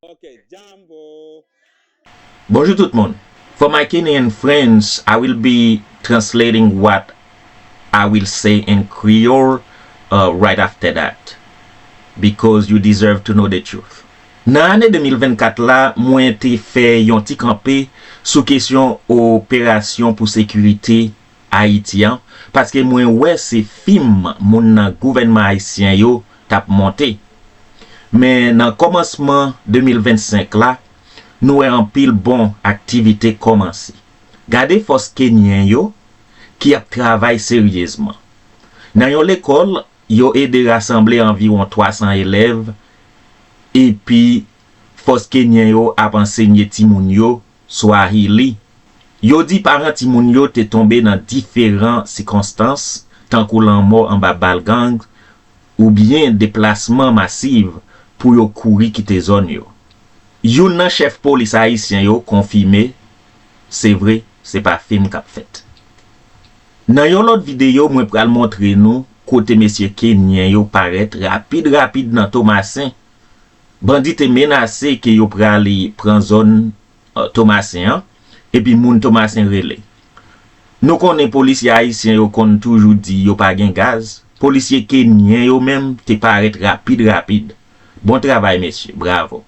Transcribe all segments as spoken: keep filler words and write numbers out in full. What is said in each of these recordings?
Ok, Jambo. Bonjou tout moun. For my Kenyan friends, I will be translating what I will say in Creole, uh, right after that, because you deserve to know the truth. Nan ane de mil vennkat la, mwen te fè yon ti kanpe sou kesyon operasyon pou sekirite Ayiti an, paske mwen wè se fim moun nan gouvènman ayisyen yo t ap monte. Men nan kòmansman de mil vennsenk la, nou wè anpil bon aktivite kòmanse. Gade fòs kenyen yo ki ap travay seryezman. Nan yon lekòl, yo ede rasanble anviwon twa san elèv, epi fòs kenyen yo ap ansenye timoun yo Swahili. Yo di paran timoun yo te tonbe nan diferan sikonstans, tankou lanmò anba bal gang oubyen deplasman masiv pou yo kouri kite zòn yo. Youn nan chèf polis ayisyen yo konfime, se vre, se pa fim k ap fèt. Nan yon lòt videyo, mwen pral montre nou kote mesye kenyen yo parèt rapid rapid nan Tomasen. Bandi te menase ke yo prale pran zòn, eh, Tomasen an, epi moun Tomasen rele. Nou konnen polisye ayisyen yo konn toujou di yo pa gen gaz. Polisye kenyen yo menm te parèt rapid rapid. Bon travay, mesye. Bravo.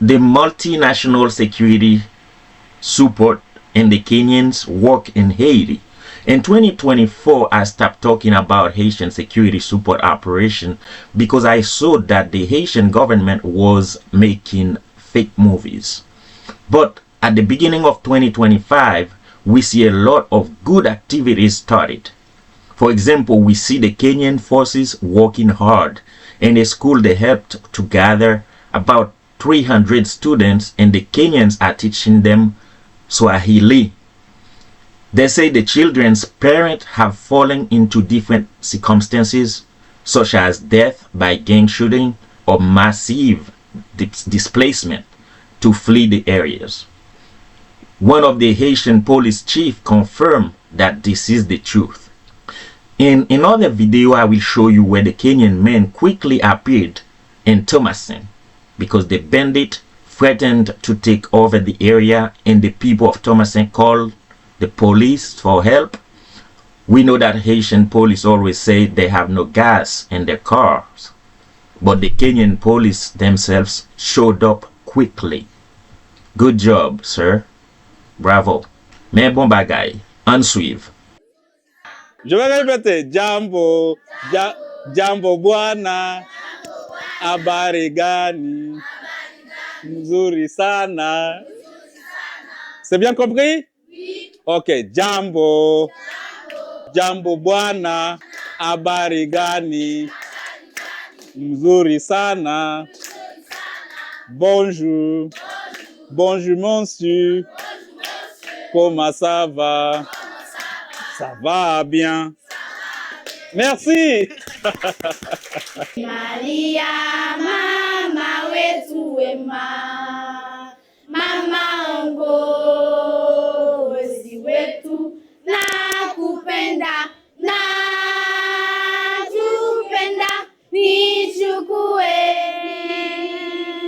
The multinational security support and the Kenyans work in Haiti. In twenty twenty-four, I stopped talking about Haitian security support operation because I saw that the Haitian government was making fake movies. But at the beginning of twenty twenty-five, we see a lot of good activities started. For example, we see the Kenyan forces working hard in a school they helped to gather about three hundred students, and the Kenyans are teaching them Swahili. They say the children's parents have fallen into different circumstances, such as death by gang shooting or massive dis- displacement, to flee the areas. One of the Haitian police chief confirmed that this is the truth. In another video, I will show you where the Kenyan men quickly appeared in Thomason because the bandit threatened to take over the area and the people of Thomason called the police for help. We know that Haitian police always say they have no gas in their cars, but the Kenyan police themselves showed up quickly. Good job, sir. Bravo. Men bon bagay. Ann swiv. Je vais répéter. Jambo, ja, jambo bwana, habari gani, mzuri sana. C'est bien compris? Ok, jambo. Jambo bwana, habari gani? Mzuri sana. Bonjour. Bonjour, monsieur. Comment ça va? Ça va bien. Merci. Maria, mama wetu wema. Mama ongozi wetu, nakupenda, nakupenda, nichukue,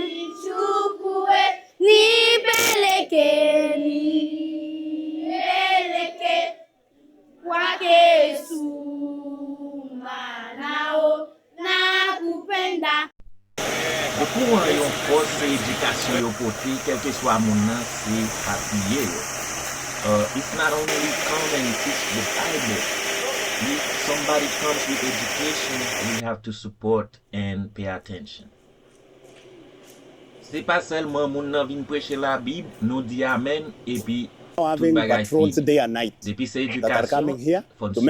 nichukue, nipeleke, nipeleke kwake Yesu, mana o, nakupenda. Depi w wè yon pòs, se edikasyon yo pote, kèlkeswa moun nan, se apiye yo. Uh, it's not only come and teach the Bible. If somebody comes with education, we have to support and pay attention. Se pa sèlman moun nan vin preche Labib, nou di amèn, epi tout bagay fini. Depi se edikasyon, fò n sipòte.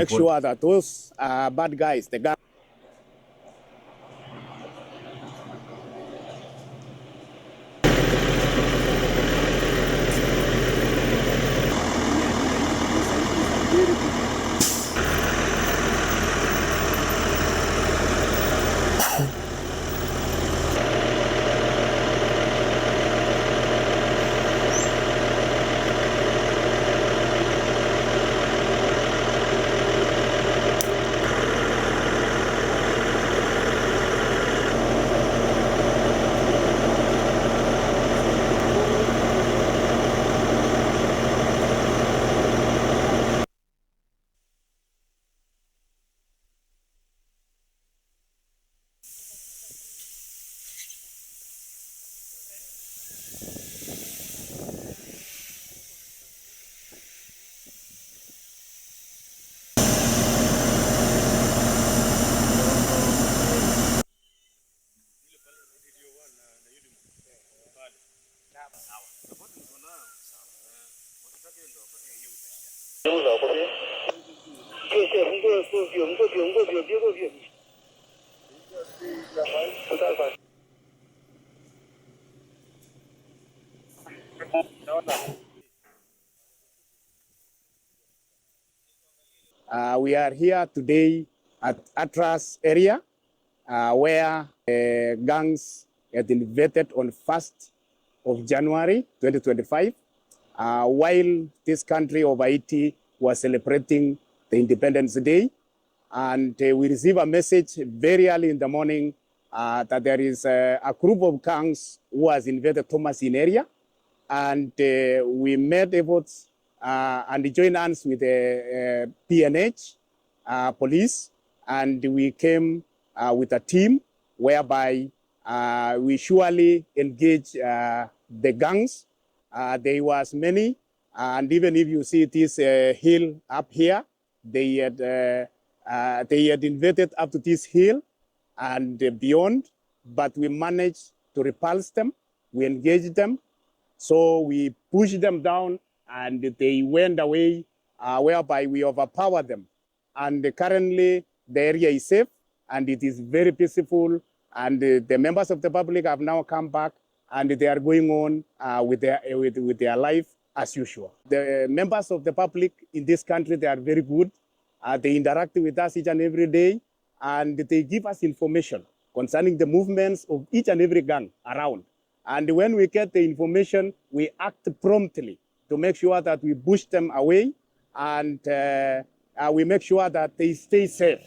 Uh, we are here today at Atras area, uh, where uh, gangs had invaded on first of January twenty twenty-five, uh, while this country of Haiti was celebrating the Independence Day. And uh, we received a message very early in the morning uh, that there is uh, a group of gangs who has invaded Thomasine area. And uh, we made efforts uh, and joined hands with the uh, P N H uh, police, and we came uh, with a team whereby uh, we surely engage uh, the gangs. Uh, there was many, and even if you see this uh, hill up here, they had uh, uh, they had invaded up to this hill and uh, beyond, but we managed to repulse them. We engaged them, so we pushed them down, and they went away, uh, whereby we overpowered them. And currently, the area is safe and it is very peaceful. And uh, the members of the public have now come back and they are going on uh, with, their, with, with their life as usual. The members of the public in this country, they are very good. Uh, they interact with us each and every day and they give us information concerning the movements of each and every gang around. And when we get the information, we act promptly to make sure that we push them away and uh, uh, we make sure that they stay safe.